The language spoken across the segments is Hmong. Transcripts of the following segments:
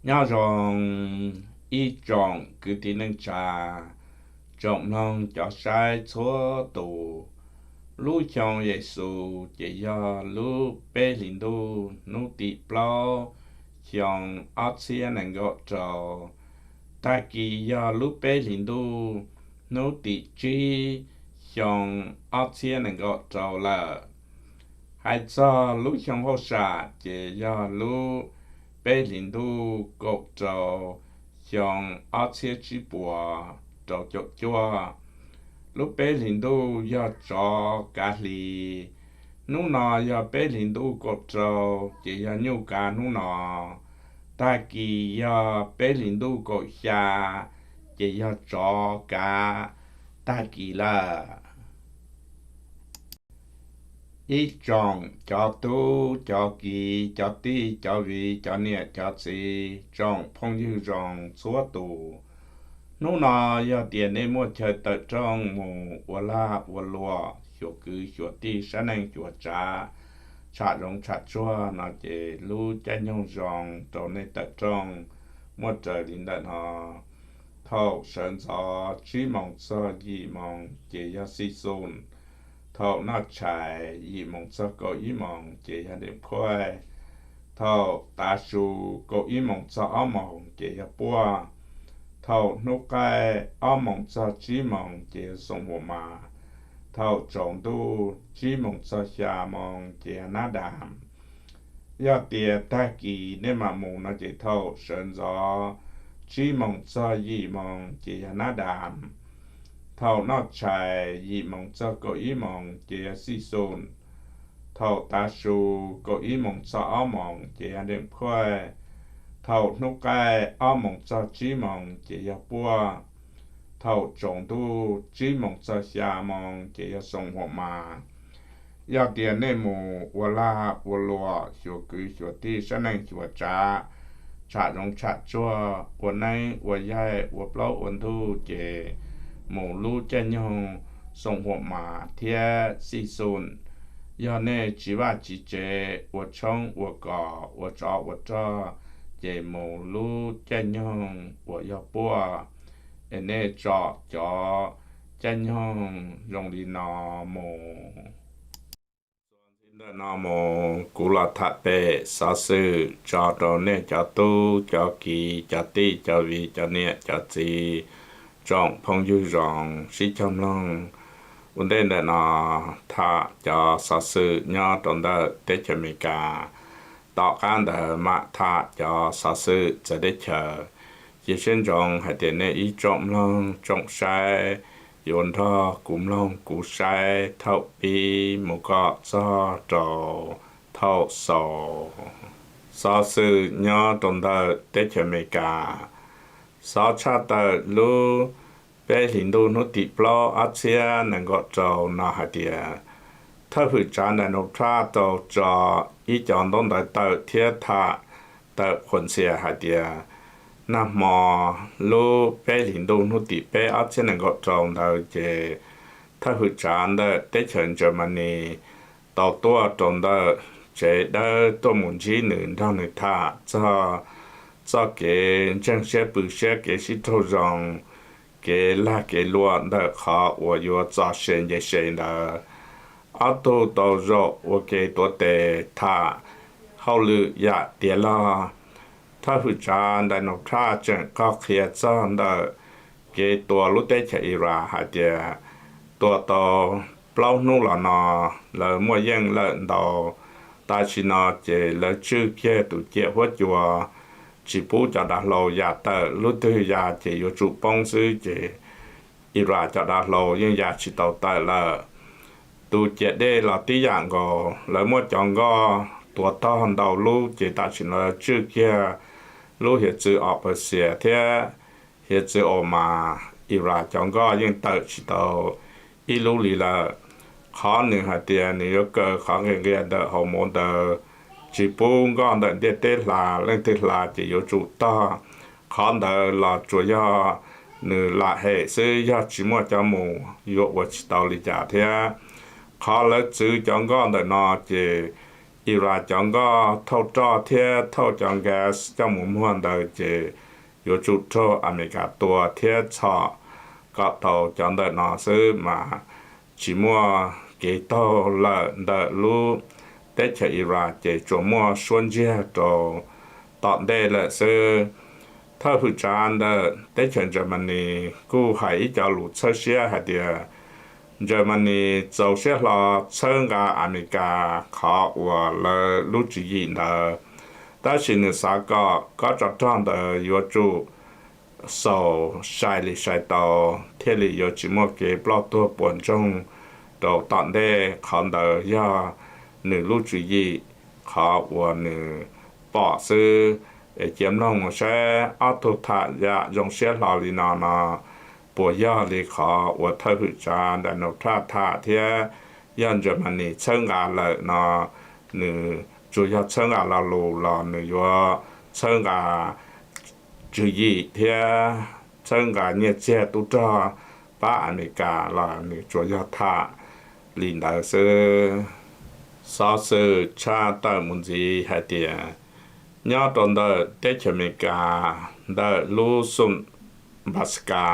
Nyob zoo ib tsoom kwv tij neej tsa, tsoom mloog cov saib txhua tus. Lub xyoo Yexus ces yog lub peb hlis ntuj hnub tim plaub xyoo ob txhiab nees nkaum rau. Tag kis yog lub peb hlis ntuj hnub tim tsib xyoo ob txhiab nees nkaum rau lawm. Hais txog lub xyoo hauj sam ces yog lub peb hlis ntuj kaum rau xyoo ob txhiab tsib puas rau caum cuaj. Lub peb hlis ntuj yog tsov kav hli. Hnub no yog peb hlis ntuj kaum rau ces yog nyuj kav hnub no. Tag kis yog peb hlis ntuj kaum xya ces yog tsov kav tag kis lawm. Ib tsoom cov tub cov kiv cov tij cov viv cov niam cov txiv tsoom phooj ywg zoo txhua tus, hnub no yog tias nej muaj chaw tawm rooj mus ua lag ua luam xyuas kwv xyuas tij sab neej xyuas tsav, tsham zoov tsham tsuag no ces lub caij nyoog zoo rau nej tawm rooj muaj raws li ntawm no. Thaum sawv ntxov tsib moos txog yim moos ces yog xij xun. Thaum noj tshais yim moos txog kaum ib moos ces yog deem phuaj. Thaum tav su kaum ib moos txog ob moos ces yog puaj. Thaum hnub qaij ob moos txog tsib moos ces yog xoom huam mas. Thaum tsaus ntuj tsib moos txog xya moos ces yog nab dam. Yog tias tag kis nej mam mus no ces thaum sawv ntxov tsib moos txog yim moos ces yog nab dam. Thaum noj tshais yim moos txog kaum ib moos ces yog xij xun. Thaum tav su kaum ib moos txog ob moos ces yog deem phuaj. Thaum hnub qaij ob moos txog tsib moos ces yog puaj. Thaum tsaus ntuj tsib moos txog xya moos ces yog xoom huam mas. Yog tias nej mus ua lag ua luam xyuas kwv xyuas tij sab neej xyuas tsav, tsham zoov tsham tsuag, ua neeb ua yaig ua plaub ua ntug ces mus lub caij nyoog xoom huam mas thiab xij xun. Yog nej tsiv vaj tsiv tsev ua tshoob ua kos ua tsov ua rog ces mus lub caij nyoog uas yog puaj. Es nej tsom cov caij nyoog zoo li no mus. Ntawm no mus kuv los tham pem xov xwm tso rau nej cov tub cov kiv cov tij cov viv cov niam cov txiv tsoom phooj ywg zoo sib cog mloog. Ua ntej ntawm no tham cov xov xwm nyob rau ntawm teb chaws Amelikas, tom qab ntawd mam tham cov xov xwm txawv teb chaws. Cia siab ntsoov hais tias nej ib tsoom mloog tsoom saib yuav nrog kuv mloog kuv saib thaum pib mus kom txog rau thaum xaus. Xov xwm nyob rau ntawm teb chaws Amelikas, xov tshaj tawm lub peb hlis ntuj hnub tim plaub ob txhiab nees nkaum rau no hais tias thawj hwm tsav Donald Trump tau tso ib co ntaub ntawv tawm thiab tham tawm qhuas ntxias hais tias nag hmo lub peb hlis ntuj hnub tim peb ob txhiab nees nkaum rau ntawd ces thawj hwm tsav ntawm teb chaws Germany tau tuaj rau ntawm tsev dawb tuaj mus ntsib nws nrog nws tham txog txoj kev ntseeg siab pw siab kev sib raug zoo, kev lag kev luam ntawm qhov uas yuav txo se nce se ntawd. Ob tug tau zaum ua ke tuav tes tham hauj lwm yam tiav log. Thawj hwm tsav Donald Trump tseem qog qhia txog ntawm kev tua lub teb chaws Iran hais tias tua tau plaub hnub los no lawv muaj yeej lawm ntau. Tam sim no ces lawv tswj kiag tus ciam huab cua, tsis pub cov dav hlau ya tawm, lub twg ya ces yuav tsum poob xwb ces Iran cov dav hlau yeej ya tsis tau tawm lawm. Tus ciam dej los tib yam nkaus, lawv muaj cov nkoj tuav tog ntau lub ces tam sim no tswj kiag lub hiav txwv Ob Pawg Xias thiab hiav txwv Os Mas, Iran cov nkoj yeej tawm tsis tau ib lub li lawm. Qhov nws hais tias nws yuav kaw qhov nqia nqia ntawm hauv mov ntawd, tsis pub nkoj ntawm ntiaj teb hla, leej twg hla ces yuav tsum tog. Qhov ntawd los tsuas yog nws lam hem xwb, yog tsis muaj cov mus yuav ua tsis tau li cas thiab. Qhov lawv txwv cov nkoj ntawm no ces Iran cov nkoj thauj roj thiab thauj cov gas coj mus muag ntawd ces yuav tsum raug Amelikas tua thiab txhom kom tau cov ntawm no xwb mas tsis muaj kev taug lawm ntawm lub teb chaws Iran ces tsuas muaj suab ntsiag rau tom ntej lawm xwb. Thawj hwm tsav ntawm teb chaws Germany kuj hais ib co lus txhawb siab hais tias Germany txaus siab hlo txhawb nqa Amelikas qhov uas lawv lub tswv yim ntawd, tab sis nws xav kom kob tsov rog ntawd yuav tsum xaus sai li sai tau thiaj li yuav tsis muaj kev ploj tuag puas ntsoog rau tom ntej. Qhov ntawd yog nws lub tswv yim, qhov uas nws pom xwb. Es cia mloog mus saib ob tug tham yam zoo siab hlo li no no puas yog li qhov uas thawj hwm tsav Donald Trump tham thiab yog Germany txhawb nqa lawm no, nws tsuas yog txhawb nqa lo lus los nws yuav txhawb nqa tswv yim thiab txhawb nqa nyiaj txiag tub rog pab Amelikas los nws tsuas yog tham li ntawd xwb. Xov xwm tshaj tawm mus ntxiv hais tias nyob rau ntawm teb chaws Amelikas ntawm lub xum Nebraska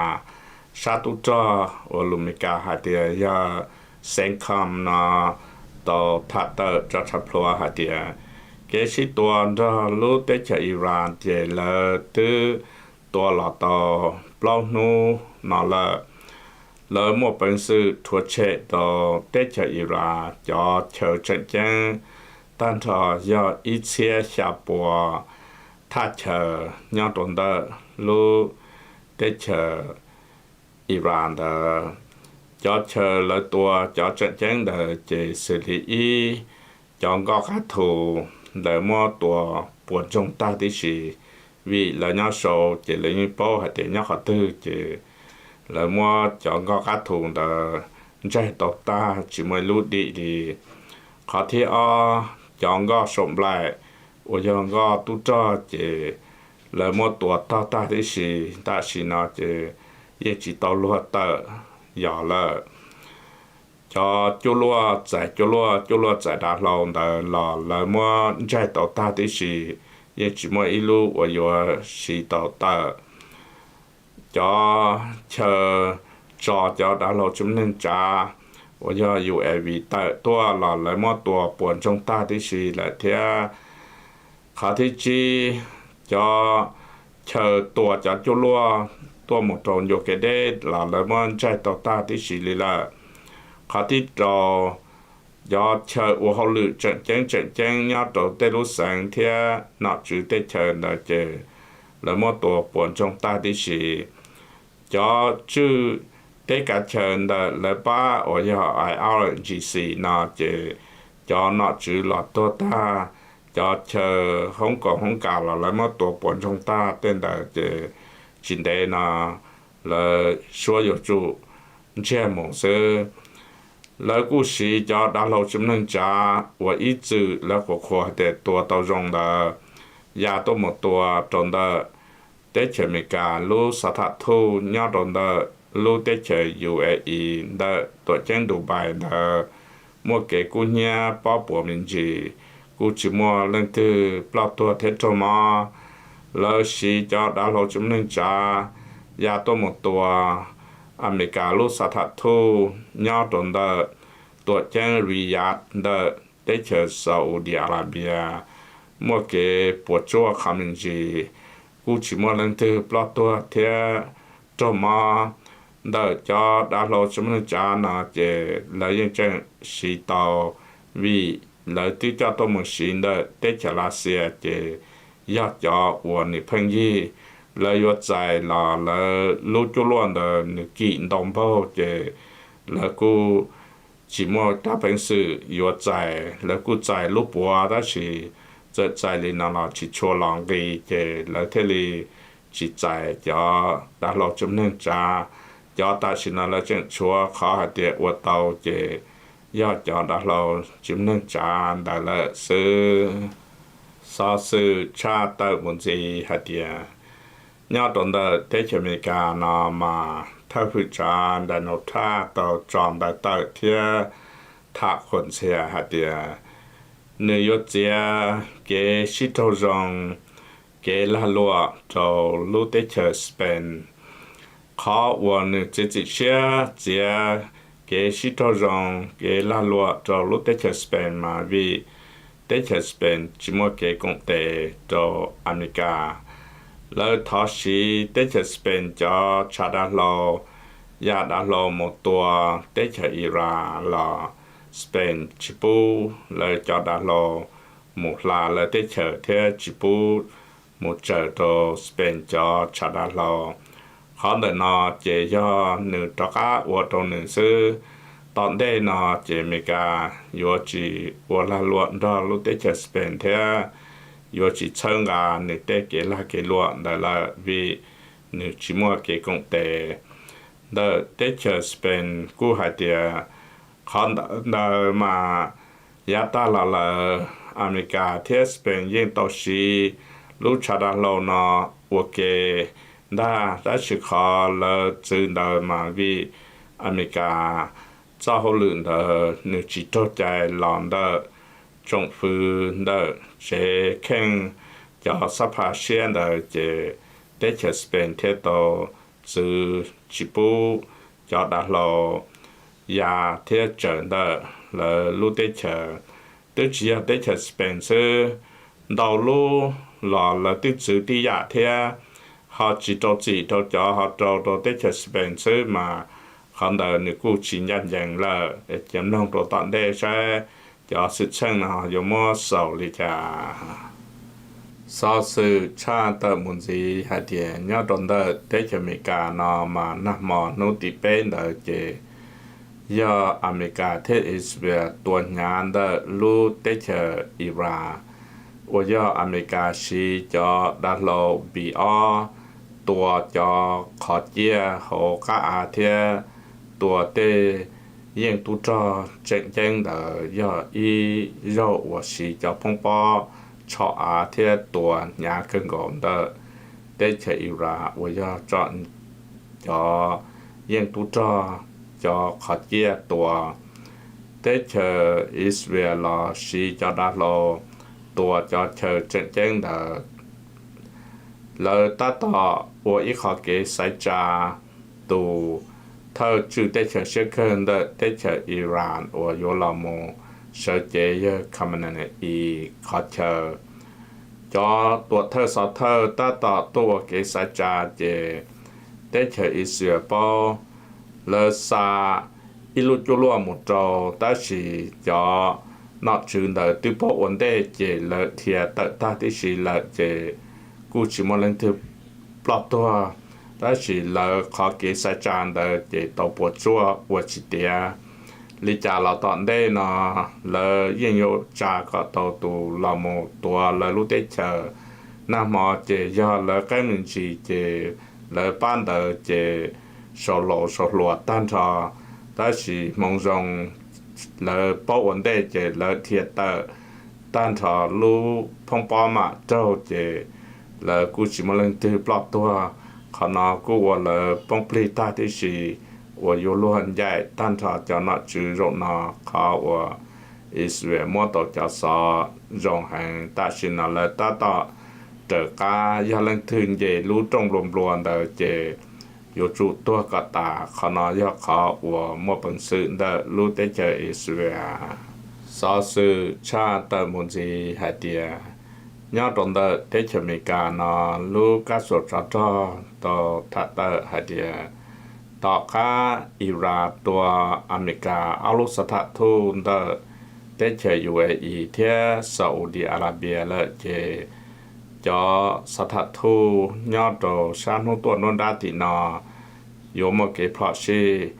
sab tub rog uas lus Amelikas hais tias yog CENTCOM no tau tham tawm tso tshav plhuav hais tias kev sib tua nrog lub teb chaws Iran ces lawv twb tua los tau plaub hnub no lawm. Lawv muaj peev xwm rhuav tshem tau teb chaws Iran cov chaw tseem ceeb tag nrho yog ib txhiab xya pua thaj chaw nyob rau ntawm lub teb chaws Iran ntawd. Cov chaw lawv tua cov tseem ceeb ntawd ces xws li ib, cov nkoj qab thu ntawd muab tua puas ntsoog tag tib si, vim lawv nyob sau ces lawv yeej paub hais tias nyob qhov twg ces lawv muab cov nkoj qab thu ntawd ntsaig tau tag tsis muaj ib lub dim li. Qhov thib ob, cov nkoj saum nplaim uas yog nkoj tub rog ces lawv muab tua tog tag tib si, tam sim no ces yeej tsis tau luag tawm yos lawm. Cov cuaj luaj txais cuaj luaj, cuaj luaj txais dav hlau ntawd los lawv muab ntsaig tau tag tib si, yeej tsis muaj ib lub uas yuav siv tau tawm. Cov chaw tso cov dav hlau tsim neeg tsav uas yog U A V tawm tuaj los lawv muab tua puas ntsoog tag tib si lawm thiab. Qhov thib tsib, cov chaw tua cov cuaj luaj tuaj mus rau ncua kev deb los lawv muab ntsaig tau tag tib si li lawm. Qhov thib rau, cov chaw ua hauj lwm tseem ceeb tseem ceeb nyob rau tej lub xeev thiab nom tswv tej chaw ntawd ces lawv muab tua puas ntsoog tag tib si. Cov tswj teb kav chaw ntawm lawv pab uas yog I R G C no ces cov nom tswv los tuag tag, cov chaw hoob kaum hoob kas los lawv muab tua puas ntsoog tag, tej ntawd ces tsis ntev no lawv suab yuav tsum ntsiag mus xwb. Lawv kuj siv cov dav hlau tsim neeg tsav uas ib txwm lawv qhuas qhuas hais tias tua tau zoo ntawd ya tuaj mus tua rau ntawm teb chaws Amelikas lub xov tham thuj nyob rau ntawm lub teb chaws U A E ntawm tuam ceeb Dubai ntawd muaj kev kub hnyiab pob puas me ntsis, kuj tsis muaj leej twg ploj tuag thiab raug mob. Lawv siv cov dav hlau tsim neeg tsav ya tuaj mus tua Amelikas lub xov tham thuj nyob rau ntawm tuam ceeb Riyadh ntawm teb chaws Saudi Arabia, muaj kev puas tsuaj qhov me ntsis, kuj tsis muaj leej twg ploj tuag thiab raug mob. Ntawm cov dav hlau tsim neeg tsav no ces lawv yeej tseem siv tau, vim lawv twb coj tuaj mus siv ntawm teb chaws Lav Xias ces yog cov uas nws pheej yig. Lawv yuav txais los lawv lub cuaj luaj ntawd nws kim ntau npaug ces lawv kuj tsis muaj rab peev xwm yuav txais, lawv kuj txais lub puav tab sis txawm txais li no los tsis tshua los nqis ces lawv thiaj li tsis txais cov dav hlau tsim neeg tsav. Cov tam sim no lawv tseem tshuav qhov hais tias ua tau ces yog cov dav hlau tsim neeg tsav ntawd lawm xwb. Xov xwm tshaj tawm mus ntxiv hais tias nyob rau ntawm teb chaws Amelikas no mas thawj hwm tsav Donald Trump tau tso ntawv tawm thiab tham qhuas ntxhias hais tias Nws yuav txiav kev sib raug zoo, kev lag luam rau lub teb chaws Spain. Qhov uas nws txiav txim siab txiav kev sib raug zoo, kev lag luam rau lub teb chaws Spain mas vim teb chaws Spain tsis muaj kev koom tes rau Amelikas. Lawv thov siv teb chaws Spain cov tshav dav hlau, yam dav hlau mus tua teb chaws Iran los Spain tsis pub lawv cov dav hlau mus hla lawv teb chaws thiab tsis pub mus tsaws rau Spain cov tshav dav hlau. Qhov ntawm no ces yog nws rov qab ua rau nws xwb. Tom ntej no ces Amelikas yuav tsis ua lag luam nrog lub teb chaws Spain thiab yuav tsis txhawb nqa nws tej kev lag kev luam ntawd lawm vim nws tsis muaj kev koom tes. Ntawm teb chaws Spain kuj hais tias qhov ntawd mas yav tag los lawm Amelikas thiab Spain yeej tau siv lub tshav dav hlau no ua ke ntag, tab sis qhov lawv txwv ntawd mas vim Amelikas txoj hauj lwm ntawd nws tsis raug cai los ntawm tsoom fwv ntawm tsev kheej cov xab pha siab ntawd ces teb chaws Spain thiaj tau txwv tsis pub cov dav hlau ya thiab tsaws ntawm lawv lub teb chaws. Twb tsis yog teb chaws Spain xwb, ntau lub los lawv twb txwv tib yam thiab, ho tsis rau txim rau cov ho rau rau teb chaws Spain xwb mas qhov ntawd nws kuj tsis ncaj ncees lawm. Cia mloog rau tom ntej saib cov xwm txheej no yuav muab xaus li cas. Xov xwm tshaj tawm mus ntxiv hais tias nyob rau ntawm teb chaws Amelikas no mas nag hmo hnub tim peb ntawd ces yog Amelikas thiab Israel tua hnyav ntawm lub teb chaws Iran, uas yog Amelikas siv cov dav hlau B ob tua cov qhov ciaj hauv qab av thiab tua tej yeej tub rog tseem ceeb ntawd, yog ib zaug uas siv cov phoob pob tshom av thiab tua hnyav kawg nkaus ntawm teb chaws Iran uas yog tsom cov yeej tub rog cov qhov ciaj tua. Teb chaws Israel los siv cov dav hlau tua cov chaw tseem ceeb ntawd. Lawv tab tom ua ib qhov kev xaiv tsa tus thawj tswj teb chaws siab kawg ntawm teb chaws Iran uas yuav los mus sawv cev yawg Khamenei qhov chaw. Cov tuam thawj xov thawj tab tom tuaj ua kev xaiv tsa ces teb chaws Israel paub, lawv xa ib lub cuaj luaj mus rau, tab sis cov nom tswv ntawd twb paub ua ntej ces lawv dhia tawm tag tib si lawm ces kuj tsis muaj leej twg ploj tuag, tab sis lawv qhov kev xaiv tsa ntawd ces tau puas tsuaj ua tsis tiav. Li cas los tom ntej no lawv yeej yuav tsa kom tau tus los mus tuav lawv lub teb chaws. Nag hmo ces yog lawv qeeb me ntsis ces lawv pab ntawd ces sau laus sau hluas tag nrho, tab sis hmoov zoo lawv paub ua ntej ces lawv dhia tawm tag nrho, lub phoob pob mam raug ces lawv kuj tsis muaj leej twg ploj tuag. Qhov no kuj ua lawv poob plig tag tib si, uas yuav luag ncaim tag nrho cov nom tswv zaum no. Qhov uas Israel muab tau cov xov zoo heev, tam sim no lawv tab tom raws qab, yog leej twg nce lub rooj nplua nplua ntawd ces yuav tsum tuag kom tas. Qhov no yog qhov uas muaj peev xwm ntawm lub teb chaws Israel. Xov xwm tshaj tawm mus ntxiv hais tias nyob rau ntawm teb chaws Amelikas no lub kab suas tsov rog tau tham tawm hais tias tom qab Iran tua Amelikas ob lub xov tham thuj ntawm teb chaws U A E thiab Saudi Arabia lawm ces cov xov tham thuj nyob rau sab hnub tuaj nruab nrab tim no yuav muaj kev plhom sij,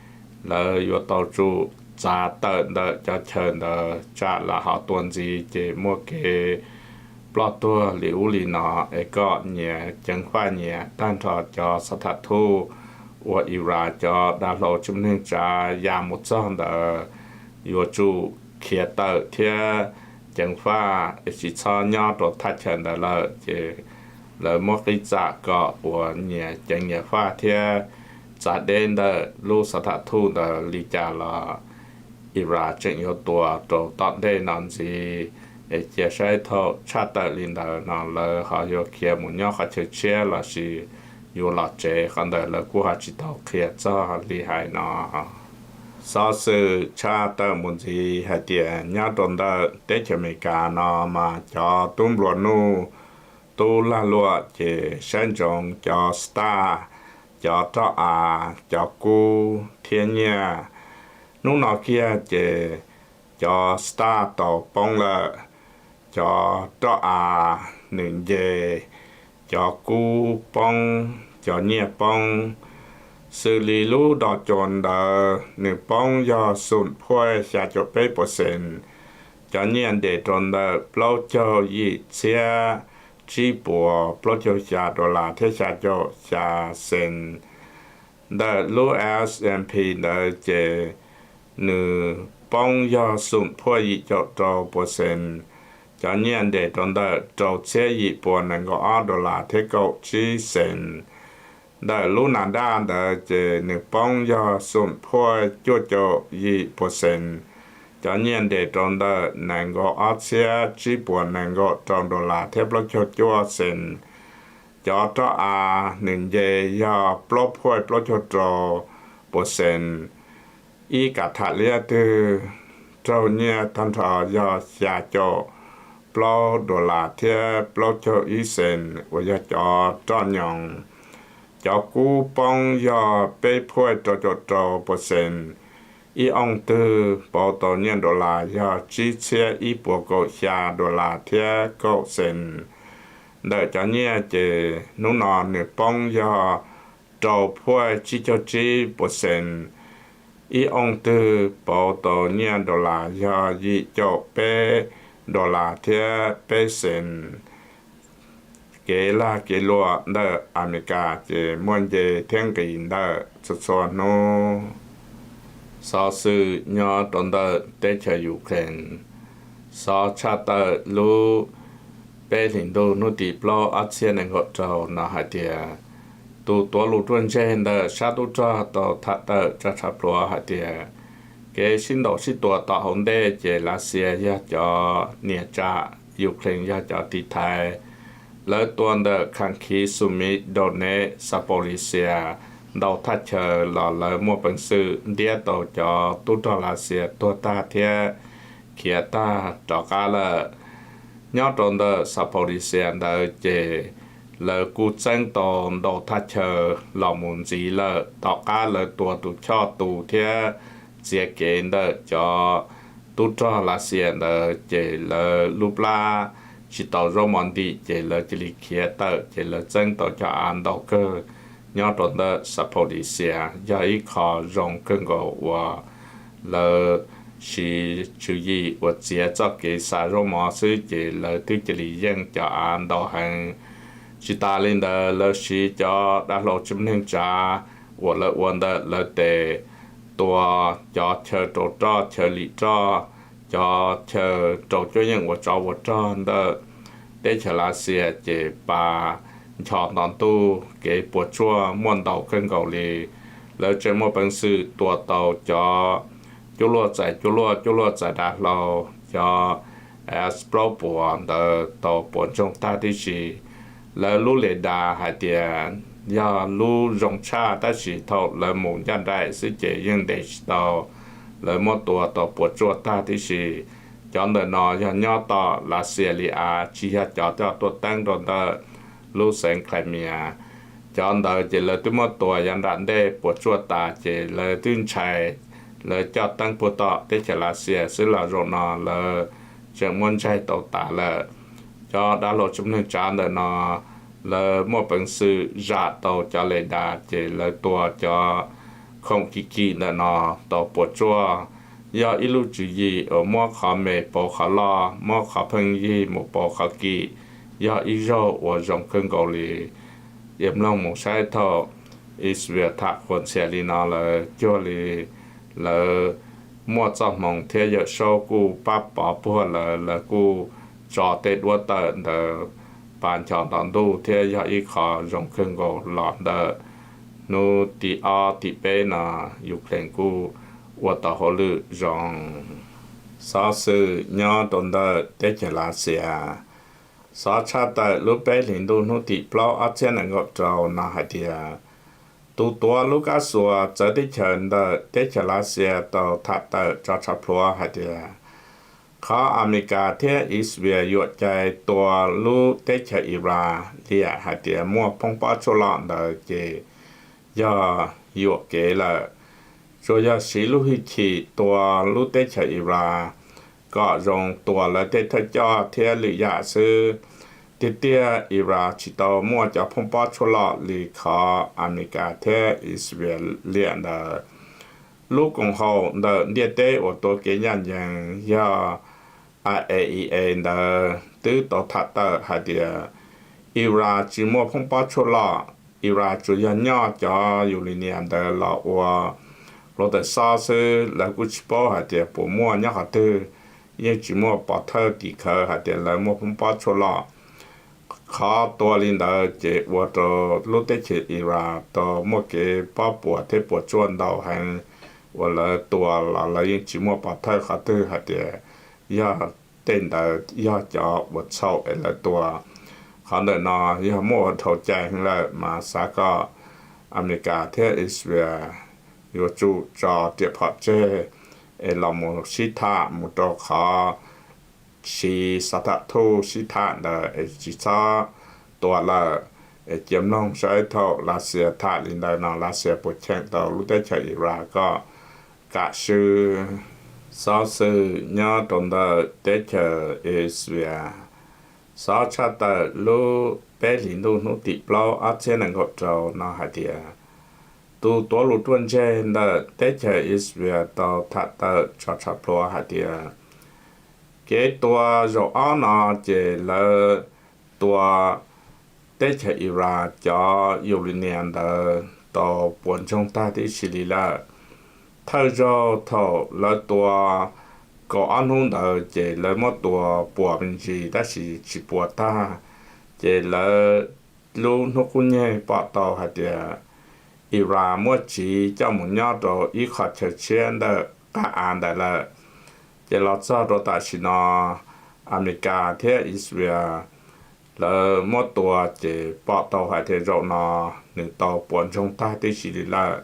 lawv yuav tau tsum txav tawm ntawm cov chaw ntawd tsam lam ho tua ntxiv ces muaj kev ploj tuag li ub li no, es kom nyias ceev faj nyias tag nrho cov xov tham thuj uas Iran cov dav hlau tsis muaj neeg tsav ya mus txog ntawd yuav tsum khiav tawm thiab ceev faj, es tsis txhob nyob rau thaj chaw ntawd lawm. Ces lawv muab qib txam kom uas nyias ceev nyias faj thiab txav deb ntawm lub xov tham thuj ntawd li cas los Iran tseem yuav tua rau tom ntej no ntxiv. Es cia saib thaum tshaj tawm li ntawd no lawv ho yuav khiav mus nyob qhov chaw tshiab lossis yuav los tsev, qhov ntawd lawv kuj ho tsis tau qhia txog li hais no. Xov xwm tshaj tawm mus ntxiv hais tias nyob rau ntawm teb chaws Amelikas no mas cov tub nplua nuj, tub lag luam ces saib ntsoov cov staj, cov roj av, cov kub thiab nyiaj. Hnub no kiag ces cov staj tau poob lawm, cov roj av nws nce, cov kub poob, cov nyiaj poob. Xws li lub Dow Jones ntawd nws poob yog xoom phuaj xya caum peb percent, cov nyiaj ntes rau ntawm plaub caug yim txhiab tsib puas plaub caug xya dollar thiab xya caum xya cent. Ntawm lub S and P ntawd ces nws poob yog xoom phuaj yim caum rau percent, cov nyiaj ntes rau ntawm rau txhiab yim puas nees nkaum ob dollar thiab kaum tsib cent. Ntawm lub Nasdaq ntawd ces nws poob yog xoom phuaj cuaj caum yim percent, cov nyiaj ntes rau ntawm nees nkaum ob txhiab tsib puas nees nkaum rau dollar thiab plaub caug cuaj cent. Cov roj av nws nce yog plaub phuaj plaub caug rau percent. Ib kas tham liab twg raug nyiaj tag nrho yog xya caum plaub dollar thiab plaub caug ib cent uas yog cov roj nyoos. Cov kub poob yog peb phuaj rau caum rau percent. Ib ooj twg pauv tau nyiaj dollar yog tsib txhiab ib puas kaum xya dollar thiab kaum cent. Ntawm cov nyiaj ces hnub no nws poob yog rau phuaj tsib caug tsib percent. Ib ooj twg pauv tau nyiaj dollar yog yim caum peb dollar thiab peb cent. Kev lag kev luam ntawm Amelikas ces muaj nce thiab nqis ntawm txhua txhua hnub. Xov xwm nyob rau ntawm teb chaws Ukraine. Xov tshaj tawm lub peb hlis ntuj hnub tim plaub ob txhiab nees nkaum rau no hais tias tus tuav lus ruaj ntseg ntawm sab tub rog tau tham tawm tso tshav pluav hais tias kev sib ntaus sib tua tom hauv ntej ces Lav Xias yog cov nias tsam, Ukraine yog cov tiv thaiv. Lawv tua ntawm Kharkiv, Sumy, Donetsk, Zaporizhzhia ntau thaj chaw los lawv muaj peev xwm ntiab tau cov tub rog Lav Xias tuag tag thiab khiav tag rov qab lawm. Nyob rau ntawm Zaporizhzhia ntawd ces lawv kuj txeeb tau ntau thaj chaw los mus ntxiv lawm. Tom qab lawv tua tus choj tu thiab txiav kev ntawm cov tub rog Lav Xias ntawd ces lawv lub plab tsis tau zaub mov ntim ces lawv cia li khiav tawm ces lawv txeeb tau cov av ntau kawg nyob rau ntawm Zaporizhzhia, yog ib qho zoo kawg nkaus uas lawv siv tswv yim uas txiav txoj kev xa zaub mov xwb ces lawv twb cia li yeej cov av ntau heev. Tsis tas li ntawd lawv siv cov dav hlau tsis muaj neeg tsav uas lawv ua ntawm lawv tes tua cov chaw rau roj, chaw lim roj, cov chaw rau cuab yeej ua tsov ua rog ntawm teb chaws Lav Xias ces pas ncho nto ntuj kev puas tsuaj muaj ntau kawg nkaus li. Lawv tseem muaj peev xwm tua tau cov cuaj luaj txais cuaj luaj, cuaj luaj txais dav hlau, cov S plaub puas ntawd tau puas ntsoog tag tib si. Lawv lub le das hais tias yog lub zoo tshaj tab sis thaum lawv mus ncaj nraim xwb ces yeej ntes tsis tau, lawv muab tua tau puas tsuaj tag tib si. Cov ntawm no yog nyob tom Lav Xias li av, tsis yog cov coj tuaj teeb rau ntawm lub xeev Crimea. Cov ntawd ces lawv twb muab tua yav nram ntej puas tsuaj tas ces lawv twb ntshai, lawv coj teeb puag tom teb chaws Lav Xias xwb los zaum no lawv tseem muab ntsaig tau tas lawm. Cov dav hlau tsis muaj neeg tsav ntawm no lawv muaj peev xwm zam tau cov le das ces lawv tua cov khoom kim kim ntawm no tau puas tsuaj. Yog ib lub tswv yim uas muab qhov me pauv qhov loj, muab qhov pheej yig mus pauv qhov kim, yog ib zaug uas zoo kawg nkaus li. Ces mloog mus saib thaum Israel tham qhuas ntxhias li no lawv cuag li lawv muaj txoj hmoov thiab Yawm Saub kuj pab pov puag lawv, lawv kuj tso tej duab tawm ntawd pas ncho nto ntuj thiab yog ib qho zoo kawg nkaus los ntawm hnub tim ob tim peb no Ukraine kuj ua tau hauj lwm zoo. Xov xwm nyob rau ntawm teb chaws Lav Xias. Xov tshaj tawm lub peb hlis ntuj hnub tim plaub ob txhiab nees nkaum rau no hais tias, tus tuav lub kab xuas txawv teb chaws ntawm teb chaws Lav Xias tau tham tawm tso tshav plhuav hais tias, qhov Amelikas thiab Israel yuam cai tua lub teb chaws Iran liam hais tias muaj phoob pob tshuaj loj ntawd ces yog yuam kev lawm. Tsuas yog siv lub hwj chim tua lub teb chaws Iran kom zoo tua lawv tej thawj coj thiab lwm yam xwb. Tiag tiag Iran tsis tau muaj cov phoob pob tshuaj loj li qhov Amelikas thiab Israel liam ntawd. Lub koom haum ntawm ntiaj teb uas tuav kev ncaj ncees yog I A E A ntawd twb tau tham tawm hais tias Iran tsis muaj phoob pob tshuaj loj. Iran tsuas yog nyoj cov uranium ntawd los ua hluav taws xob xwb, lawv kuj tsis paub hais tias puas muaj nyob qhov twg, yeej tsis muaj pov thawj tim khawv hais tias lawv muaj phoob pob tshuaj loj. Qhov tua li ntawd ces ua rau lub teb chaws Iran tau muaj kev pob puas thiab puas tsuaj ntau heev, uas lawv tua los lawv yeej tsis muaj pov thawj qhov twg hais tias yog tej ntawd yog cov uas txhaum es lawv tua. Qhov ntawm no yog muaj ua dhau cai heev lawm mas xav kom Amelikas thiab Israel yuav tsum tso riam phom tseg es los mus sib tham mus rau qhov siv xov tham thuj sib tham ntawd es tsis txhob tua lawm. Es cia mloog saib thaum Lav Xias tham li ntawd no Lav Xias puas cheem tau lub teb chaws Iran kom kam swb. Xov xwm nyob rau ntawm teb chaws Israel. Xov tshaj tawm lub peb hlis ntuj hnub tim plaub ob txhiab nees nkaum rau no hais tias, tus tuav lus ruaj ntseg ntawm teb chaws Israel tau tham tawm tso tshav plhuav hais tias, kev tua zaum ob no ces lawv tua teb chaws Iran cov uranium ntawd tau puas ntsoog tag tib si li lawm. Thawj zaug thaum lawv tua kaum ob hnub ntawd ces lawv muab tua puas me ntsis tab sis tsis puas tag, ces lawv lub hnub qub nyeg pom tau hais tias Iran muab tsiv coj mus nyob rau ib qho chaw tshiab ntawm qab av ntawd lawm. Ces los txog rau tam sim no, Amelikas thiab Israel lawv muab tua ces pom tau hais tias zaum no nws tau puas ntsoog tag tib si li lawm.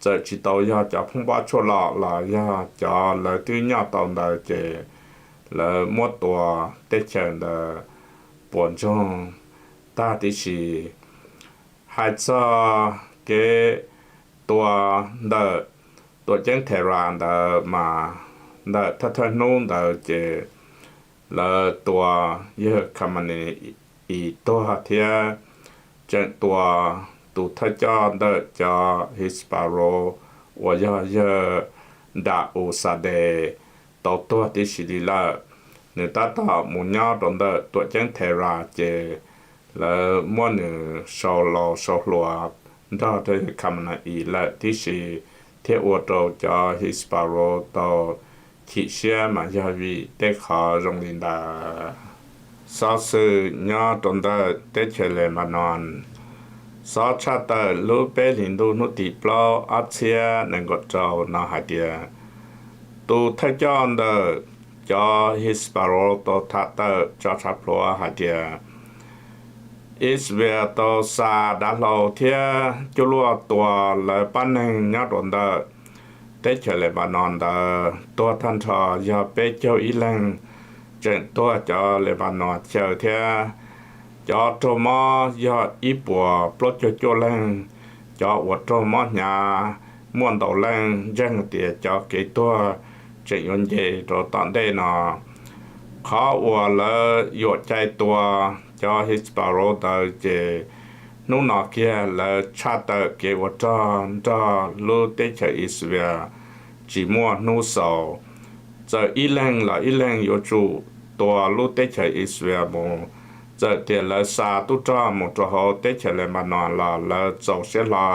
Txawm tsis tau yog cov phoob pob tshuaj loj los yog cov lawv twb nyoj tau ntawd ces lawv muab tua teb chaws ntawd puas ntsoog tag tib si. Hais txog kev tua ntawm tuam ceeb Tehran ntawd mas ntawm thawj thawj hnub ntawd ces lawv tua yawg Khamenei tuag thiab tseem tua tus thawj coj ntawm cov Hezbollah uas yog yawg Nda Usadeh tau tuag tib si li lawm. Nws tab tom mus nyob rau ntawm tuam ceeb Tehran ces lawv muab nws sau laus sau hluas nrog rau yawg Khamenei lawm tib si, thiab ua rau cov Hezbollah tau chim siab mas yog vim tej qhov zoo li ntawd. Xov xwm nyob rau ntawm teb chaws Lebanon. Xov tshaj tawm lub peb hlis ntuj hnub tim plaub ob txhiab nees nkaum rau no hais tias, tus thawj coj ntawm cov Hezbollah tau tham tawm tso tshav plhuav hais tias, Israel tau xa dav hlau thiab cuaj luaj tua lawv pab neeg nyob rau ntawm teb chaws Lebanon ntawd tuag tag nrho yog peb caug ib leeg, tseem tuag cov Lebanon xyaw thiab. Cov raug mob yog ib puas plaub caug cuaj leeg. Cov uas raug mob hnyav muaj ntau leej, ntseeg tias cov kev tuag tseem yuav nce rau tom ntej no. Qhov uas lawv yuam cai tua cov Hezbollah ntawd ces hnub no kiag lawv tshaj tawm kev ua rog nrog lub teb chaws Israel tsis muaj hnub xaus. Txawm ib leeg los ib leeg yuav tsum tua lub teb chaws Israel mus. Txawm tias lawv xa tub rog mus rau hauv teb chaws Lebanon los lawv txaus siab hlo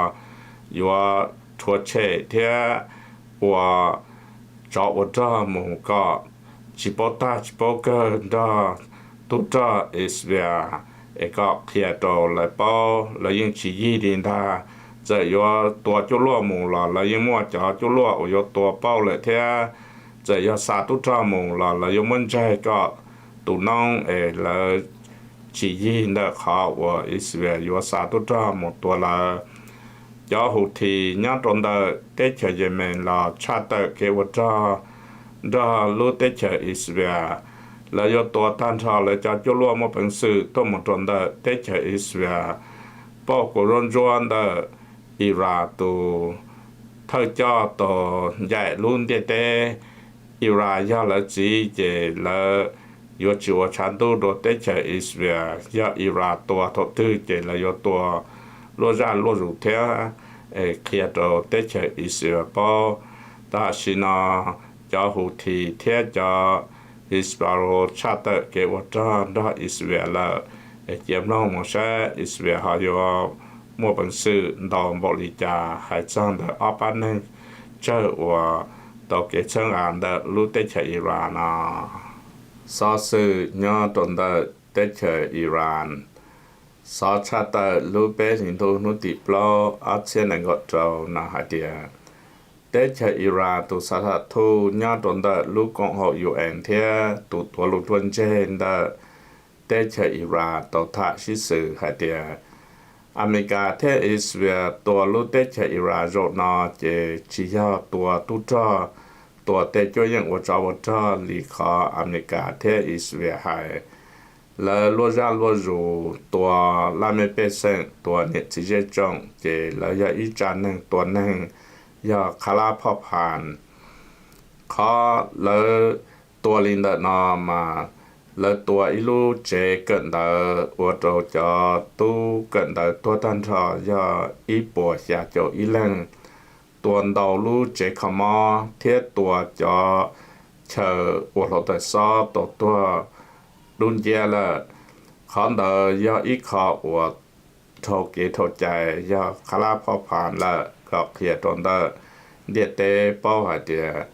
yuav rhuav tshem thiab ua tsov ua rog mus kom tsis paub tag tsis paub kawg nrog tub rog Israel es kom qhia rau lawv paub, lawv yeej tsis yig li ntag. Txawm yuav tua cuaj luaj mus los lawv yeej muaj cov cuaj luaj uas yuav tua pauj lawm thiab. txawm yog xa tub rog mus los lawv yuav muab ntsaig kom tu noob es lawv tsis yig ntawm qhov uas Israel yuav xa tub rog mus tua lawv. Cov Houthi nyob rau ntawm teb chaws Yemen los tshaj tawm kev ua rog nrog lub teb chaws Israel. Lawv yuav tua tag nrho lawv cov cuaj luaj muaj peev xwm tuaj mus rau ntawm teb chaws Israel, pauj kuv zub ntsuab ntawm Iran tus thawj coj tus ncaim lub ntiaj teb. Iran yog lawv txiv ces lawv yuav tsis ua tshav ntuj rau teb chaws Israel. Yog Iran tua thaum twg ces lawv yuav tua luaj zaj luaj zus thiab qhia rau teb chaws Israel paub. Tam sim no cov Houthi thiab cov Hezbollah tshaj tawm kev ua rog nrog Israel lawm. Cia mloog mus saib Israel ho yuav muaj peev xwm ntau npaum li cas hais txog ntawm ob pab neeg tsawg uas tau kev txhawb nqa ntawm lub teb chaws Iran no. Xov xwm nyob rau ntawm teb chaws Iran. Xov tshaj tawm lub peb hlis ntuj hnub tim plaub ob txhiab nees nkaum rau no hais tias teb chaws Iran tus xav tham thuj nyob rau ntawm lub koom haum UN thiab tus tuav lus ruaj ntseg ntawm teb chaws Iran tau tham sib xws hais tias Amelikas thiab Israel tua lub teb chaws Iran zaum no ces tsis yog tua tub rog, tua tej cuab yeej ua tsov ua rog li qhov Amelikas thiab Israel hais. Lawv luaj zaj luaj zus tua laj mej pej xeem, tua niam txiv zej tsoom ces lawv yog ib tsa neeg tua neeg, yog qhab lab phoj phas. Qhov lawv tua li ntawm no mas lawv tua ib lub tsev kawm ntawv ua rau cov tub kawm ntawv tuag tag nrho yog ib puas xya caum ib leeg, tua ntau lub tsev kho mob thiab tua cov chaw ua hluav taws xob tau tuag dub nciab lawm. Qhov ntawd yog ib qho uas dhau kev dhau cai, yog qhab lab phoj phas lawm kom qhia rau ntawm ntiaj teb paub hais tias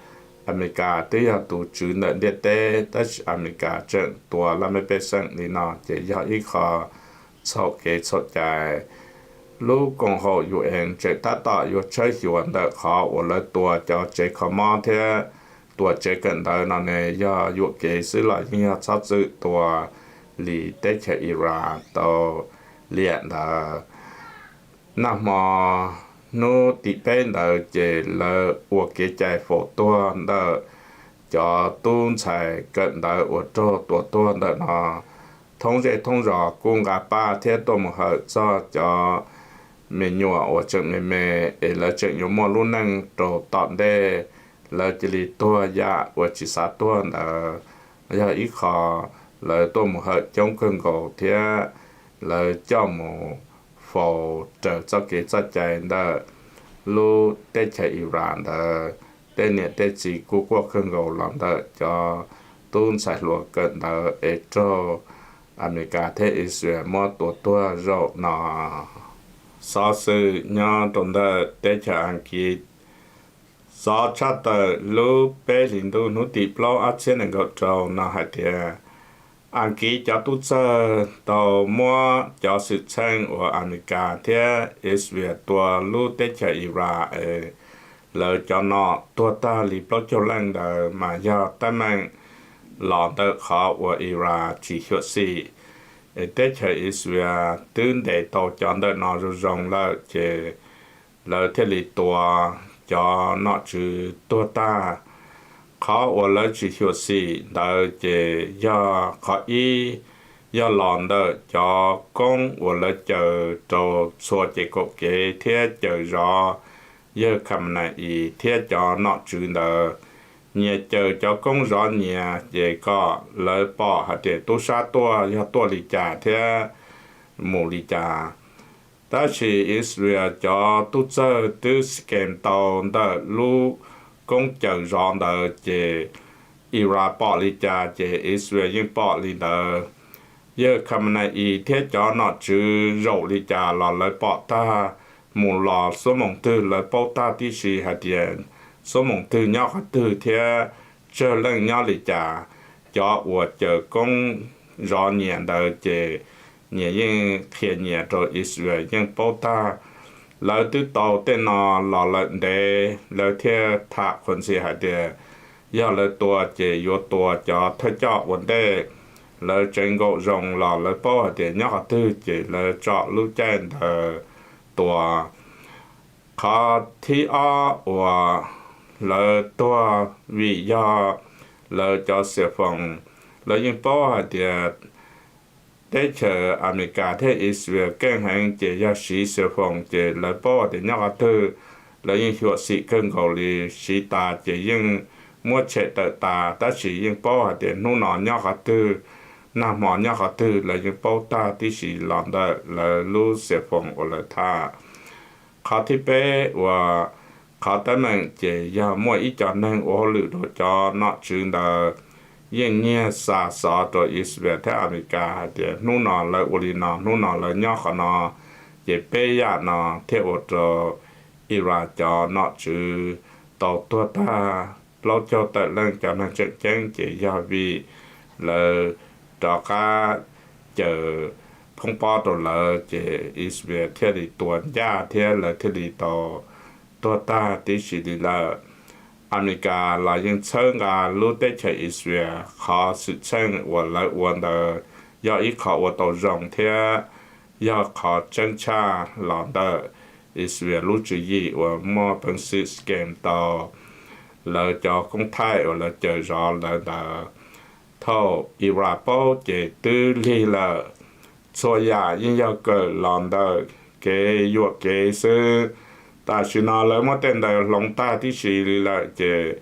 Amelikas twb yog tus tswv ntawm ntiaj teb, tab sis Amelikas tseem tua laj mej pej xeem li no ces yog ib qho txhaum kev txhaum cai. Lub koom haum UN tseem tab tom yuav tshawb xyuas ntawm qhov uas lawv tua cov tsev kho mob thiab tua tsev kawm ntawv no ne yog yuam kev xwb los yeej yog txhob txwm tua li teb chaws Iran tau liam ntawd. Nag hmo hnub tim peb ntawd ces lawv ua kev cai faus tuag ntawm cov tub ntxhais kawm ntawv uas raug tua tuag ntawm no. Thoob zej thoob zos kuj nqa paj thiab tuaj mus hawm txog cov me nyuam uas tseem me me es lawv tseem yuav muaj lub neej rau tom ntej, lawv cia li tuag yam uas tsis xav tuag ntawd. Yog ib qho lawv tuaj mus hawm coob kawg nkaus thiab lawv coj mus faus raws txoj kev txoj cai ntawm lub teb chaws Iran ntawd. Tej niam tej txiv kuj quaj kawg nkaus los ntawm cov tub ntxhais hluas kawm ntawv es raug Amelikas thiab Israel muab tua tuag zaum no. Xov xwm nyob rau ntawm teb chaws Askiv. Xov tshaj tawm lub peb hlis ntuj hnub tim plaub ob txhiab nees nkaum rau no hais tias Askiv cov tub txawg tau muab cov xwm txheej uas Amelikas thiab Israel tua lub teb chaws Iran es lawv cov nom tuag tag li plaub caug leej ntawd mas yog teeb meem los ntawm qhov uas Iran tsis xyuam xim es teb chaws Israel twb ntes tau cov ntawm no zoo zoo lawm ces lawv thiaj li tua cov nom tswv tuag tag. Qhov uas lawv tsis xyuam xim ntawd ces yog qhov ib, yog los ntawm cov koob uas lawv caws rau txhua ces kaum kev thiab caws zov yawg Khamenei thiab cov nom tswv ntawd. Nyias caws cov koob zov nyias ces kom lawv pom hais tias tub sab tuaj yog tuaj li cas thiab mus li cas. Tab sis Israel cov tub txawg twb scan tau ntawm lub koob caws zov ntawd ces Iran pom li cas ces Israel yeej pom li ntawd. Yawg Khamenei thiab cov nom tswv zaum li cas los lawv pom tag, mus los xuab moos twg lawv paub tag tib si hais tias xuab moos twg nyob qhov twg thiab tsawg leej nyob li cas. Cov uas caws koob zov nyias ntawd ces nyias yeej qhia nyias rau Israel yeej paub tag. Lawv twb tau tej no los lawm ntev lawv thiaj tham qhuas ntxhi hais tias yog lawv tua ces yuav tua cov thawj coj ua ntej. Lawv tseev nkaum zoo los lawv paub hais tias nyob qhov twg ces lawv tsom lub caij ntawd tua. Qhov thib ob uas lawv tuag vim yog lawv cov xiam foos. Lawv yeej paub hais tias teb chaws Amelikas thiab Israel keej heev ces yog siv xiam foos, ces lawv paub hais tias nyob qhov twg lawv yeej xyuam xim kawg nkaus li. Siv tas ces yeej muab tshem tawm tas, tab sis yeej paub hais tias hnub no nyob qhov twg, nag hmo nyob qhov twg lawv yeej paub tag tib si los ntawm lawv lub xiam foos uas lawv tham. Qhov thib peb uas qhov teeb meem ces yog muaj ib co neeg ua hauj lwm rau cov nom tswv ntawd yeej nyiag xa xov rau Israel thiab Amelikas hais tias hnub no lawv ua li no, hnub no lawv nyob qhov no, ces peb yam no thiaj ua rau Iran cov nom tswv tau tuag tag plaub caug tawm leej. Cov neeg tseem ceeb ces yog vim lawv rov qab cawm phoob pob rau lawv, ces Israel thiaj li tua ncaj thiab lawv thiaj li tau tuag tag tib si li lawm. Amelikas los yeej txhawb nqa lub teb chaws Israel, qhov xwm txheej uas lawv ua ntawd yog ib qho ua tau zoo thiab yog qhov tseeb tshaj los ntawm Israel lub tswv yim uas muaj peev xwm scam tau lawv cov koob thaij uas lawv cawm zov lawv ntawd. Thaum Iran paub ces twb lig lawm, txhua yam yeej yog kawm los ntawm kev yuam kev xwb. Tam sim no lawv muab tej ntawd hloov tag tib si li lawm, ces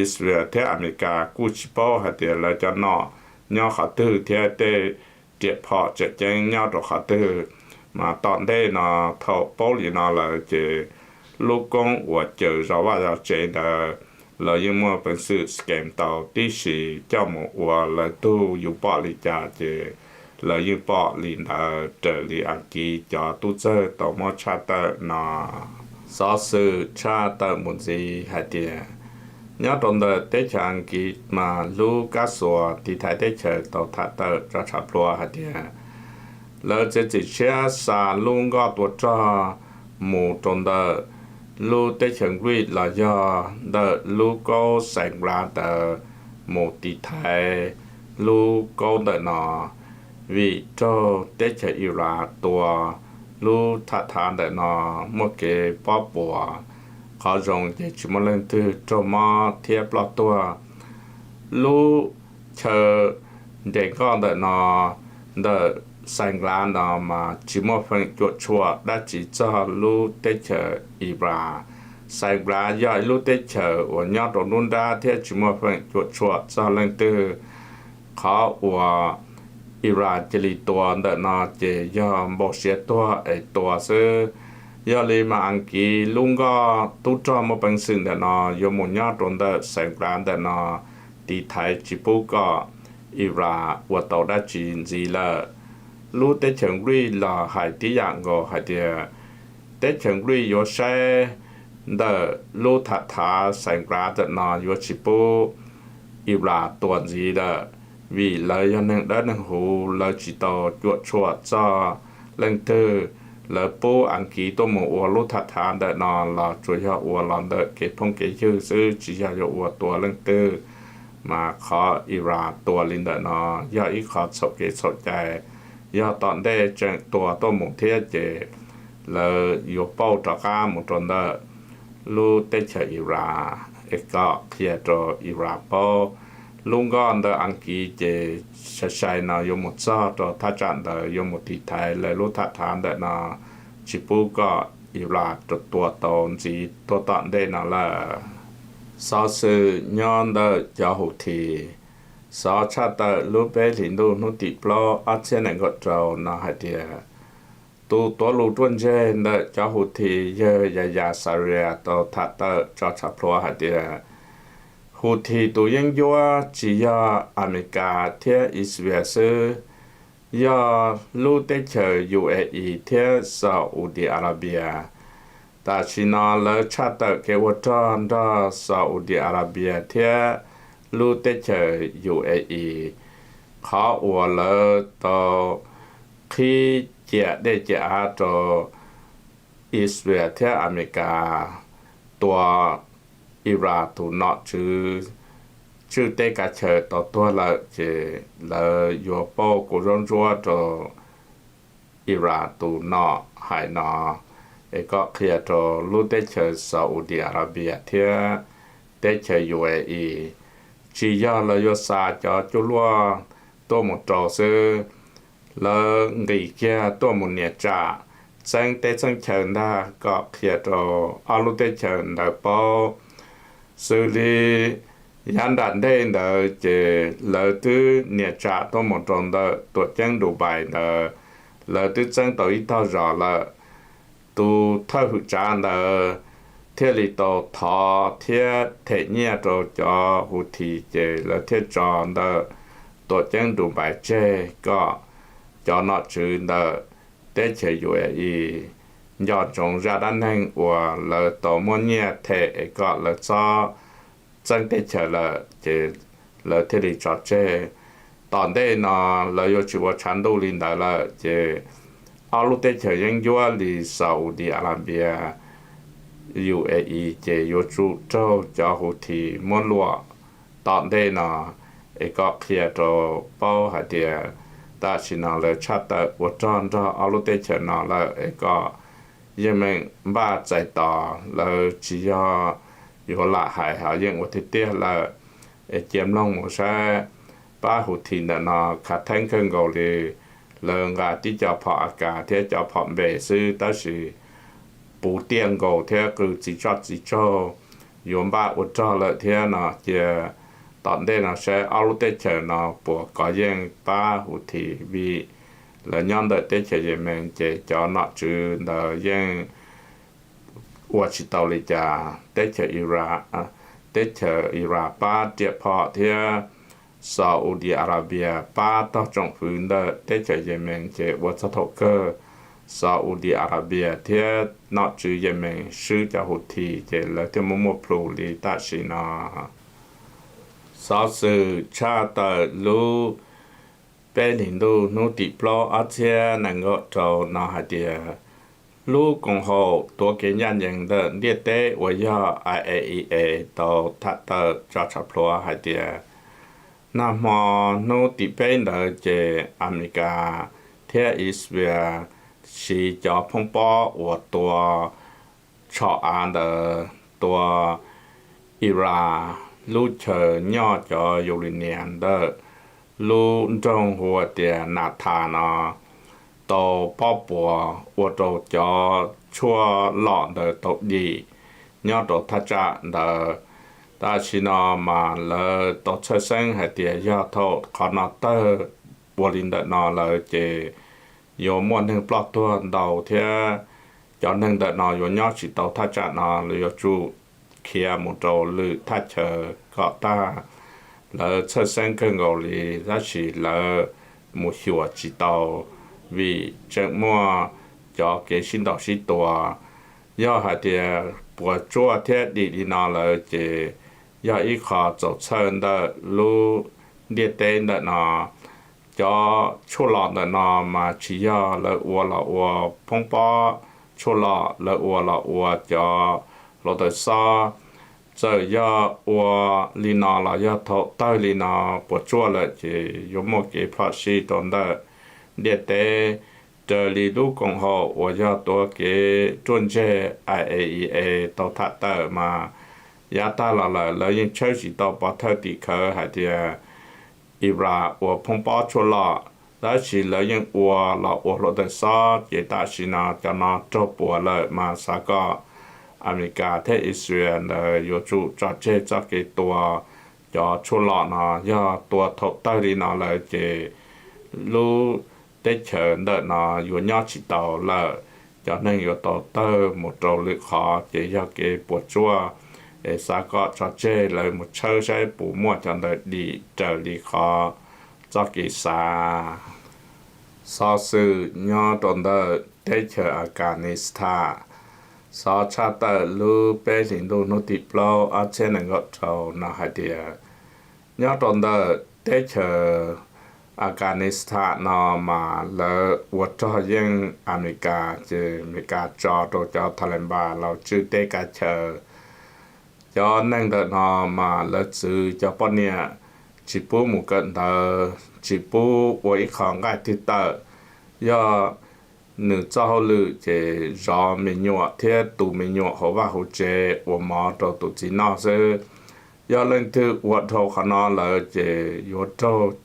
Israel thiab Amelikas kuj tsis paub hais tias lawv cov nom nyob qhov twg thiab tej riam phom tseem ceeb nyob rau qhov twg. Mas tom ntej no thaum paub li no lawm ces lub koob uas cawm zov vaj zov tsev ntawd lawv yeej muaj peev xwm scam tau tib si coj mus ua lawv tug yus pom li cas ces lawv yeej pom li ntawd raws li Askiv cov tub txawg tau muab tshaj tawm no. Xov xwm tshaj tawm mus ntxiv hais tias nyob rau ntawm teb chaws Askiv mas lub kab xuas tiv thaiv teb chaws tau tham tawm tso tshav plhuav hais tias lawv txiav txim siab xa lub nkoj tua rog mus rau ntawm lub teb chaws Nplij los yog ntawm lub kaub Xais Nplav ntawd mus tiv thaiv lub kaub ntawm no, vim raug teb chaws Iran tua lub tham thav ntawm no muaj kev pob puas. Qhov zoo ces tsis muaj leej twg raug mob thiab ploj tuag. Lub chaw nres nkoj ntawm no, ntawm Xais Nplav no mas tsis muaj feem cuam tshuam dab tsi txog lub teb chaws Iran. Xais Nplav yog ib lub teb chaws uas nyob rau nruab nrab thiab tsis muaj feem cuam tshuam txog leej twg. Qhov uas Iran cia li tua ntawm no ces yog npau siav tuag es tua xwb. Yog li mas Askiv lub nkoj tub rog muaj peev xwm ntawm no yuav mus nyob rau ntawm Xais Nplav ntawm no tiv thaiv tsis pub kom Iran ua tau dab tsi ntxiv lawm. Lub teb chaws Nplij los hais tib yam nkaus hais tias teb chaws Nplij yuav saib ntawm lub tham thav Xais Nplav ntawm no yuav tsis pub Iran tua ntxiv lawm, vim lawv yog neeg dawb neeg huv, lawv tsis tau cuam tshuam txog leej twg. Lawv pub Askiv tuaj mus ua lub tham thav ntawm no los tsuas yog ua los ntawm kev phooj kev ywg xwb, tsis yog yuav ua tua leej twg. Mas qhov Iran tua li ntawm no yog ib qho txhaum kev txhaum cai. Yog tom ntej tseem tua tuaj mus thiab ces lawv yuav pauj rov qab mus rau ntawm lub teb chaws Iran es kom qhia rau Iran paub. Lub nkoj ntawm Askiv ces sai sai no yuav mus txog rau thaj tsam ntawd yuav mus tiv thaiv lawv lub tham thav ntawm no, tsis pub kom Iran tua tau ntxiv tuaj tom ntej no lawm. Xov xwm nyob ntawm cov Houthi. Xov tshaj tawm lub peb hlis ntuj hnub tim plaub ob txhiab nees nkaum rau no hais tias tus tuav lus ruaj ntseg ntawm cov Houthi yawg Yahya Saree tau tham tawm tso tshav plhuav hais tias Houthi tus yeeb ncuab tsis yog Amelikas thiab Israel xwb, yog lub teb chaws U A E thiab Saudi Arabia. Tam sim no lawv tshaj tawm kev ua rog nrog Saudi Arabia thiab lub teb chaws U A E, qhov uas lawv tau qhib ciam dej ciam av rau Israel thiab Amelikas tua Iran tus nom tswv tswj teb kav chaws tau tuag lawm ces lawv yuav pauj kuv zaub ntsuab rau Iran tus nom hais no, es kom qhia rau lub teb chaws Saudi Arabia thiab teb chaws U A E, tsis yog lawv yuav xa cov cuaj luaj tuaj mus rau xwb, lawv nqis kiag tuaj mus nias tsam txeeb teb txeeb chaw ntag, kom qhia rau ob lub teb chaws ntawd paub. Xws li yav nram ntej ntawd ces lawv twb nias tsam tuaj mus rau ntawm tuam ceeb Dubai ntawd, lawv twb txeeb tau ib tog zos lawm. Tus thawj hwm tsav ntawd thiaj li tau thov thiab them nyiaj rau cov Houthi ces lawv thiaj tso ntawm tuam ceeb Dubai tseg kom cov nom tswv ntawm teb chaws U A E nco ntsoov zaj dab neeg uas lawv tau muab nyiaj them es kom lawv txhob txeeb teb chaws lawm ces lawv thiaj li tso tseg. Tom ntej no lawv yuav tsis ua tshav ntuj li ntawd lawm ces ob lub teb chaws yeeb ncuab li Saudi Arabia, U A E ces yuav tsum raug cov Houthi muab luam tom ntej no, es kom qhia rau paub hais tias tam sim no lawv tshaj tawm ua rog nrog ob lub teb chaws no lawm es kom yeej meem npaj txais tos, lawv tsis yog yuav lam hais ho yeej ua tiag tiag lawm. Es cia mloog mus saib, pab Houthi ntawm no khav theeb kawg nkaus li, lawv nqa tib co phom A K thiab cov phom npe xwb tab sis puv tiaj nkaus thiab qw txiv tsoj txiv tsaug, yuav npaj ua rog lawm thiab no. Cia tom ntej no saib ob lub teb chaws no puas kov yeej pab Houthi, vim lawv nyob ntawm teb chaws Yemen ces cov nom tswv ntawd yeej ua tsis tau li cas. Teb chaws Iran, teb chaws Iran pab riam phom thiab Saudi Arabia pab tog tsoom fwv ntawm teb chaws Yemen ces ua txog thaum kawg Saudi Arabia thiab nom tswv Yemen swb cov Houthi ces lawv thiaj muaj muaj plhus li tam sim no. Xov xwm tshaj tawm lub peb hlis ntuj hnub tim plaub ob txhiab nees nkaum rau no hais tias lub koom haum tuav kev ncaj ncees ntawm ntiaj teb uas yog I A E A tau tham tawm tso tshaj plhuav hais tias nag hmo hnub tim peb ntawd ces Amelikas thiab Israel siv cov phoob pob uas tua tsho av ntawd tua Iran lub chaw nyoj cov Yus Lis Nias ntawm lub nroog hu ua tias Nas Thas no tau pob puas ua rau cov tshuaj lom ntawd tau dim nyob rau thaj tsam ntawd. Tam sim no mas lawv tau txhawj xeeb hais tias yog thaum qhov no tawg ua li ntawm no lawm ces yuav muaj neeg ploj tuag ntau thiab cov neeg ntawm no yuav nyob tsis tau thaj tsam no, lawv yuav tsum khiav mus rau lwm thaj chaw kom tag. Lawv txhawj xeeb kawg nkaus li tab sis lawv mus xyuas tsis tau vim tseem muaj cov kev sib ntaus sib tua. Yog hais tias puas tsuaj thiab dim li no lawm ces yog ib qho txaus txhawj ntawm lub ntiaj teb ntawm no. Cov tshuaj lom ntawm no mas tsis yog lawv ua los ua phoob pob tshuaj lom, lawv ua los ua cov hluav taws xob. Txawm yog ua li no los yog thaum tawg li no puas tsuaj lawm ces yuav muaj kev phom sij rau ntawm ntiaj teb. Raws li lub koom haum uas yog tuav kev ruaj ntseg I A E A tau tham tawm mas yav tag los lawm lawv yeej tshawb tsis tau pov thawj tim khawv hais tias Iran ua phoob pob tshuaj lom, tab sis lawv yeej ua los ua hluav taws xob ces tam sim no cov no raug puas lawm mas xav kom Amelikas thiab Israel ntawd yuav tsum tso tseg txoj kev tua cov tshuaj lom no. Yog tua thaum tawg li no lawm ces lub teb chaws ntawm no yuav nyob tsis tau lawm, cov neeg yuav tau tawg mus rau lwm qhov ces yog kev puas tsuaj. Es xav kom tso tseg lawv mus tshawb saib puas muaj cov ntawd dim raws li qhov txoj kev xav. Xov xwm nyob rau ntawm teb chaws Afghanistan, xov tshaj tawm lub peb hlis ntuj hnub tim plaub ob txhiab nees nkaum rau no hais tias nyob rau ntawm teb chaws Afghanistan no mas lawv ua rog yeej Amelikas ces Amelikas tso rau cov Taliban los tswj teb kav chaw. Cov neeg ntawm no mas lawv txwv cov poj niam tsis pub mus kawm ntawv, tsis pub ua ib qho nqaij twg tawm. Yog nws txoj hauj lwm ces zov me nyuam thiab tu me nyuam hauv vaj hauv tsev ua mov rau tus txiv noj xwb. Yog leej twg ua dhau qhov no lawm ces yuav raug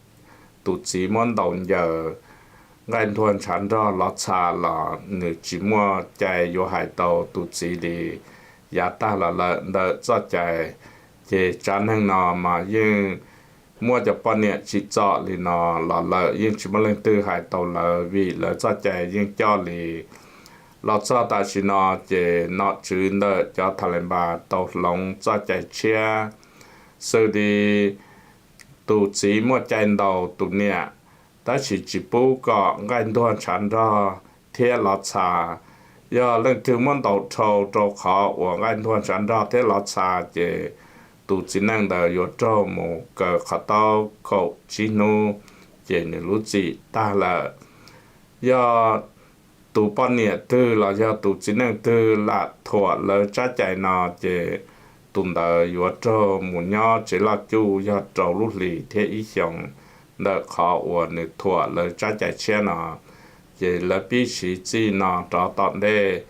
tus txiv muab ntaus ncaws nqaij ntuag ntshav nrog lov txha los nws tsis muaj cai yuav hais tau tus txiv li. Yav tag los lawm ntawm txoj cai, ces tsav neeg no mas yeej muab cov poj niam tsim txom li no los lawm yeej tsis muaj leej twg hais tau lawv vim lawv txoj cai yeej coj li. Los txog tam sim no ces nom tswv ntawm cov Tha Las Npas tau hloov txoj cai tshiab, xws li tus txiv muaj cai ntaus tus niam, tab sis tsis pub kom nqaij ntuag ntshav nrog thiab lov txha. Yog leej twg muab ntaus dhau rau qhov uas nqaij ntuag ntshav nrog thiab lov txha ces tus txiv neej ntawd yuav raug mus kaw qhov taub kaum tsib hnub, ces nws lub txim tag lawm. Yog tus poj niam twg los yog tus txiv neej twg lam thuam lawv tsab cai no ces tus ntawd yuav raug mus nyob tsev loj cuj yog rau lub hlis thiab ib xyoos ntawm qhov uas nws thuam lawv tsab cai tshiab no. Ces lawv pib siv txij no rov tom ntej,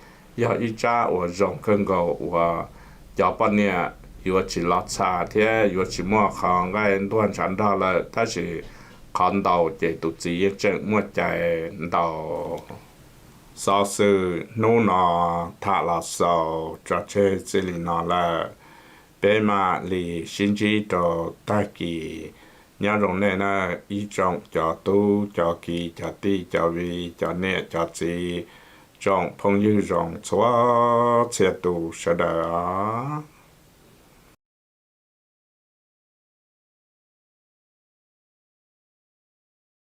yog ib tsab uas zoo kawg nkaus uas cov poj niam yuav tsis lov txha thiab yuav tsis muaj qhov nqaij ntuag ntshav nrog lawm, tab sis qhov ntaus ces tus txiv yeej tseem muaj cai ntaus. Xov xwm hnub no tham los xaus tso tseg txij li no lawm, peb mam li sib ntsib rau tag kis. Nyob zoo nej na, ib tsoom cov tub cov ki cov tij cov viv cov niam cov txiv, tsoom phooj ywg zoo txhua txhia tus sawv daws os.